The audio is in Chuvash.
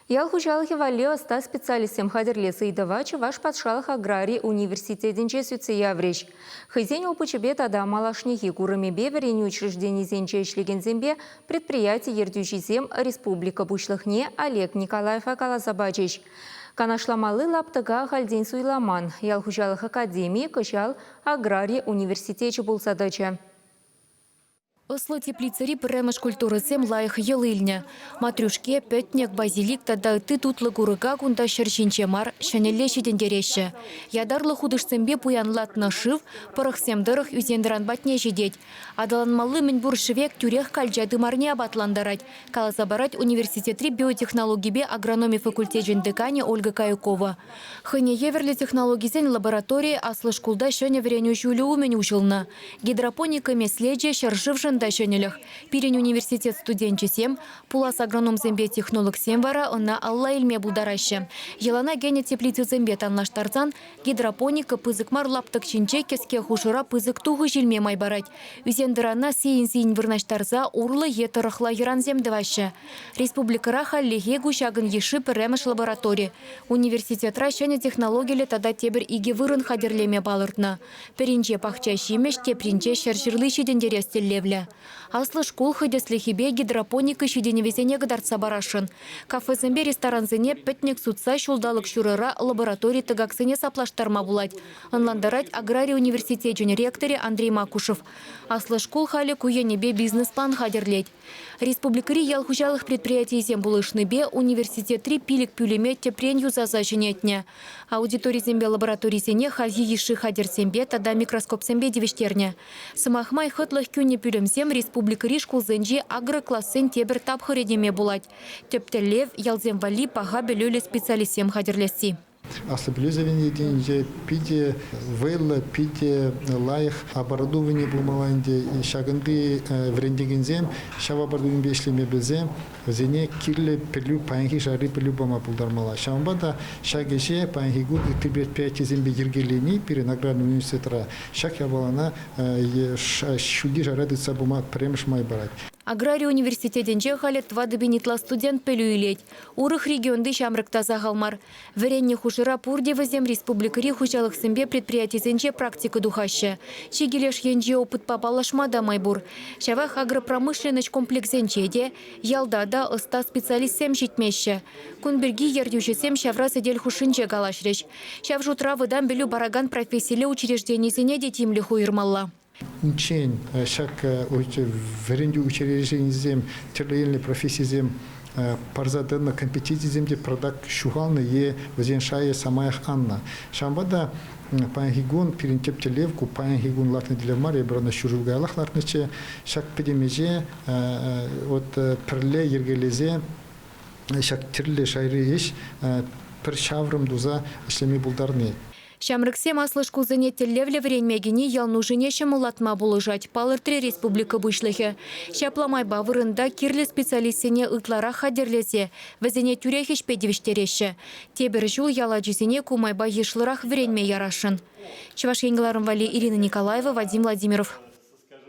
Ял хуҫалӑхӗ валли ӑста специалистсем хатӗрлес ыйтӑва Чӑваш патшалӑх аграри университетӗнче сӳтсе яврӗҫ. Хӑйсен опычӗпе тата малашнехи курӑмӗпе вӗренӳ учрежденисенче ӗҫлекенсемпе предприяти ертӳҫисем республика Пуҫлӑхне Олег Николаева каласа пачӗҫ. Канашламалли лаптӑка ахальтен суйламан. Ял хуҫалӑх академийӗ кӑҫал аграри университечӗ пулса тӑчӗ. Ӑслӑ теплицӑри пӗрремӗш культурӑсем лайӑх йӑл илнӗ. Матрӳшке, пӗтнӗк, базилик тата ытти тутлӑ курӑка кунта ҫӗр ҫинче мар, ҫӗнӗлле ҫитӗнтереҫҫӗ. Ятарлӑ хутӑшсемпе пуянлатнӑ шыв пӑрӑхсем тӑрӑх ӳсен-тӑран патне ҫитет. Аталанмалли мӗнпур шӗвек тӳрех калча тымарне апатлантарать, каласа парать университетри биотехнологипе агрономи факультечӗн деканӗ Ольга Каюкова. Хӑйне евӗрлӗ технологисен лабораторийӗ аслӑ шкулта ҫӗнӗ вӗренӳ ҫулӗ умӗн уҫӑлнӑ. Гидропоника меслечӗ ҫӗршывшӑн та ҫӗнӗлӗх. Пирӗн университет студенчӗсем, пулас агрономсемпе технологсем вара ӑна алла илме пултараҫҫӗ. Йӑлана кӗнӗ теплицӑсемпе танлаштарсан гидропоника пысӑк мар лаптӑк ҫинче кӗске хушӑра пысӑк тухӑҫ илме май парать. Ӳсен-тӑрана сийӗн-сийӗн вырнаҫтарса урлӑ е тӑрӑхла йӑрансем тӑваҫҫӗ. Республикӑра хальлӗхе ку ҫакӑн йышши пӗрремӗш лаборатори. Университетра ҫӗнӗ технологиллӗ тата тепӗр икӗ вырӑн хатӗрлеме палӑртнӑ. Пӗринче пахча ҫимӗҫ, тепринче ҫӗрҫырли ҫитӗнтерес тӗллевлӗ. Аслӑ шкул хӑй тӗслӗхӗпе гидропоника ҫитӗнӗвӗсене кӑтартса парасшӑн. Кафесемпе ресторансене пӗтнӗк сутса ҫулталӑк ҫурӑра лаборатори тӑкаксене саплаштарма пулать, ӑнлантарать аграри университечӗн ректорӗ Андрей Макушев. Аслӑ шкул халӗ ку енӗпе бизнес-план хатӗрлет. Республикӑри ял хуҫалӑх предприятийӗсем пулӑшнипе университетри пилӗк пӳлӗме тӗпрен юсаса ҫӗнетнӗ. Аудиторисемпе лабораторисене хальхи йышши хатӗрсемпе тата микроскопсемпе тивӗҫтернӗ. Сӑмах май, хӑтлӑх кӳнӗ пӳлӗмсем республикӑри шкулсенчи агроклассен тепӗр тапхӑрӗ теме пулать. Тӗп тӗллев – ялсем валли паха пӗлӳллӗ специалистсем хатӗрлесси. Аслӑ пӗлӳ заведенийӗнче питӗ вӑйлӑ, питӗ лайӑх оборудовани пулмалла ӗнтӗ. Ҫакӑнти вӗрентекенсем ҫав оборудованипе ӗҫлеме пӗлсе вӗсене кирлӗ пӗлӳ, паянхи шайри пӗлӳ пама пултармалла. Ҫавӑнпа та ҫак ӗҫе паянхи кун ытти предприятисемпе йӗркелени пирӗн аграрный университетра ҫак япалана ҫӳлти шайра тытса пыма пӗрремӗш май парать. Аграри университетӗнче халӗ 4000 ытла студент пӗлӳ илет. Урӑх регионти ҫамрӑк та сахал мар. Вӗреннӗ хушӑра пурте вӗсем республикӑри хуҫалӑхсемпе предприятисенче практика тухаҫҫӗ. Чикӗ леш енчи опытпа паллашма та май пур. Ҫавах агропромышленноҫ комплексӗнче те, ялта та ӑста специалистсем ҫитмеҫҫӗ. Кун пирки ертӳҫӗсем ҫавра сӗтел хушшинче калаҫрӗҫ. Ҫав шутра вӑтам пӗлӳ паракан профессилле учрежденисене те тимлӗх уйӑрмалла. Унччен ҫак вӗрентӳ учрежденийӗсем тӗрлӗ енлӗ профессисем парса тӑнӑ компетенцисем те пӑртак ҫухалнӑ е вӗсен шайӗ самаях аннӑ. Ҫавӑнпа та паянхи кун пирӗн тӗп тӗллев ку паянхи кун лартнӑ тӗллев мар, эпир ӑна ҫур ҫул каяллах лартнӑччӗ. Ҫак пӗтӗм ӗҫе вот пӗрле йӗркелесе ҫак тӗрлӗ шайри ӗҫ пӗр ҫаврӑм туса ӗҫлеме пултарни. Ҫамрӑксем аслӑ шкулсене тӗллевлӗ вӗренме кӗни ял нушине ҫӑмӑллатма пулӑшать, палӑртрӗ республика Пуҫлӑхӗ. Ҫапла майпа вырӑнта кирлӗ специалистсене ытларах хатӗрлесе вӗсене тӳрех ӗҫпе тивӗҫтереҫҫӗ. Тепӗр ҫул ял ачисене ку майпа йышлӑрах вӗренме ярасшӑн. Чӑваш Ен кӑларӑм валли Ирина Николаева, Вадим Владимиров.